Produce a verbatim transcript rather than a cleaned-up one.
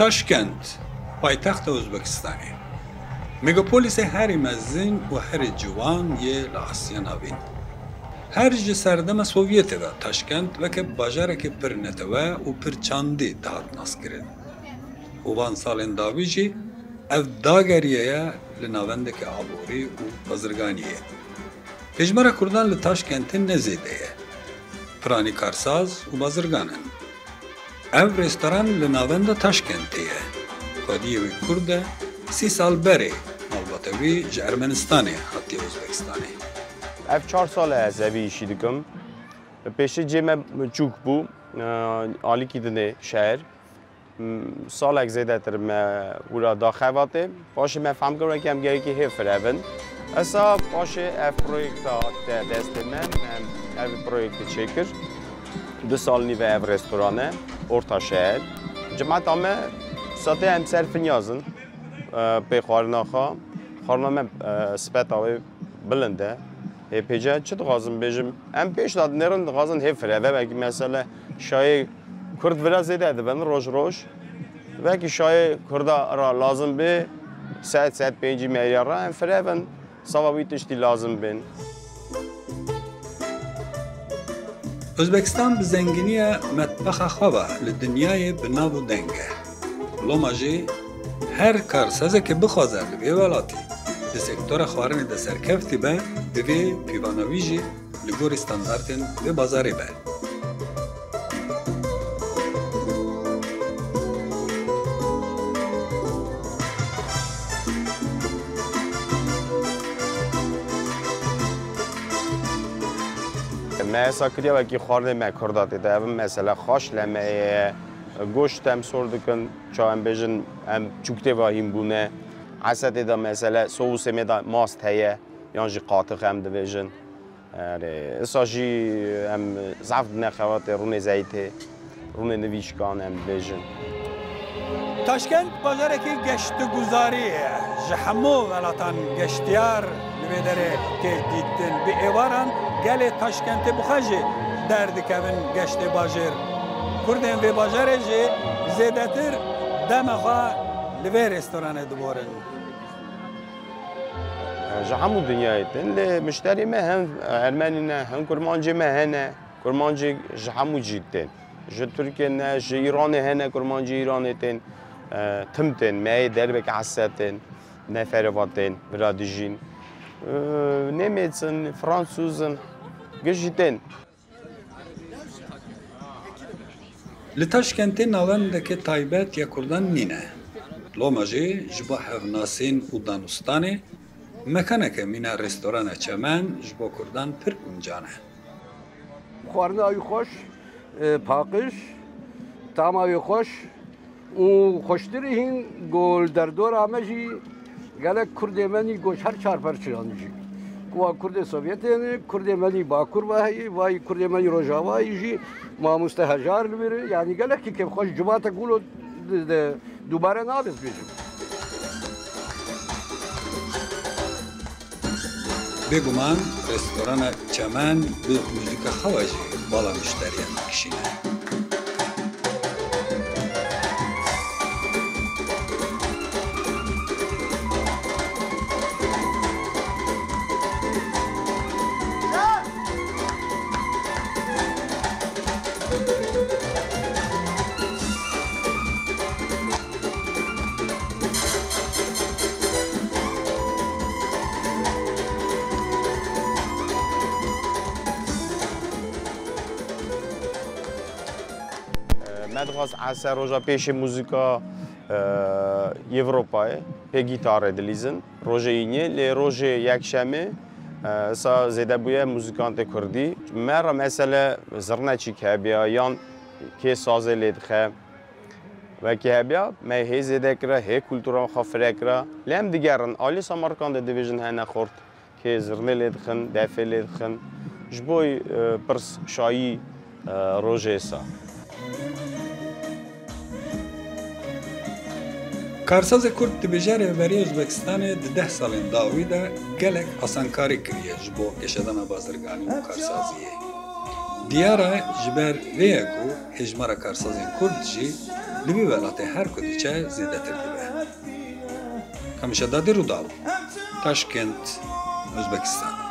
Taşkent, paytexta Uzbekistanê. Megapolîsê herî mezin û herî ciwan yê li Asya Navîn. Her ji serdema Sovyetê ve Taşkent weke bajarekê pir netewe û pir çandî dihat naskirin. Û van salên dawî jî ev dageriye ye li navendeke aborî û bazirganiyê. Hejmara Kurdan li Taşkentê ne zêde ye. Piranî karsaz û bazirgan in. Ev restoran li navenda Taşkentê ye. Xwediyê wî Kurd e, sî sal berê malbata wî ji Ermenistanê hatiye Uzbekistanê. Ev çar sal e ez evî îşî dikim. Pêşî cê me çûk bû, e, alîkî dinê şehr. M-, salek zêdetir me wira da xebatê. Paşê me fehm kir wekî em gerekî hê firevin. Esa paşê ev proyekta te destê me, em ev proyekti çêkir. Du sal nîve ev restoran e, orta şehr. Cimeta me satê em ser finyazin, e, pê xwarina xwe. Xwarina me, e, speta wê bilind e. Hê pêce çi dixwazim bêjim? Em pêş de dinêrin, dixwazin hê fireve, belkî mesele şayê Kurd vira zêde dibin roj roj. Belkî şayê Kurda ra lazim bê sed, sed pêncî meriya ra em firevin. Sava wî tiştî lazim bên. Özbekistan bi zenginiya metbexa xwe ve li dinyayê bi nav û deng e. Loma jî her karsazekê bixwaze li vê welatî di sektora xwarinê de serkeftî be, divê pîvana wî jî li gorî standartên vê bazarê be. Me hesa kiriye wekî xwarinê me Kurda tê de. Ev mesela xaş leme ye, goşt em sor dikin, ça em bêjin, em çûk tê vahîn bûne. Esetê de mesela sousê me de mast heye, yan jî qatix em dibêjin. Erê, esa jî em zaf dine xebatê rûnê zeytê, rûnê nivîşkan em dibêjin. Taşkent bajarekî geştguzarî ye. Ji hemû welatan geştiyar li vê derê tê dîtin. Bi êvaran gelê Taşkentê bi xwe jî derdikevin geştê bajêr. Kurdên vê bajarê jî zêdetir dema xwe li vê restoranê diborin. Ji hemû dinyayê tên, lê mişterî me hem Ermenî ne, hem Kurmancê me hene. Kurmancê ji hemû cî tên. Ji Tirkiyê ne, ji Îranê hene, Kurmancê Îranê tên. E, tim tên, me yê dervek Ese tên, Nefereva tên, vira dijîn. E, Nemêtsin, Fransûzin, giş jî tên. Li Taşkentê navendeke taybet ya Kurdan nîne. Loma jî ji bo hevnasîn û danûstanê mekaneke mîna restorana Çemen ji bo Kurdan pir guncan e. Xwarina wî xweş, e, paqij, tama wî xweş. Û xweştirî hîn ku li derdora me jî gelek Kurdê me nî ku ji her çar perçiyan jî. Ku wa Kurdê Sovyetê ne, Kurdê me nî Bakur ve heyî, vayî Kurdê me nî Rojava yî jî, mamoste Hejar li vir e. Yanî gelekî kêfxweş cimatek wilo di, di, dubare nabe ez bêjim. Bêguman restorana Çemen bi muzîka xwe ve jî bala mişteriyan dikişîne. Me dixwest ese roja pêşê muzîka, e, Yewropayê pê gîtarê dilîzin. Rojê înê, lê rojê yekşemê, e, sa zêde bûye muzîkantê kurdî. Me re mesele zirneçîk hebiya yan kê sazê lê dixe. Wekî hebiya, me hê zêde kira, hê kultura xwe fire kira. Lê em digerin, alî Samarkandê dibêjin hene xort, kê zirnê lê dixin, defê lê dixin. Ji bo, e, pirs şayî, e, rojê sa. Karsazê Kurd dibêje Rêveberiya Uzbekistanê di deh salên dawî de gelek asankarî kiriye ji bo geşedana bazirganî û karsaziyê. Diyar e ji ber vê ye ku hêjmara karsazên Kurd jî Li vî welatê her ku diçe zêdetir dibe. Kamişa Dadî Rûdaw, Taşkent, Uzbekistan.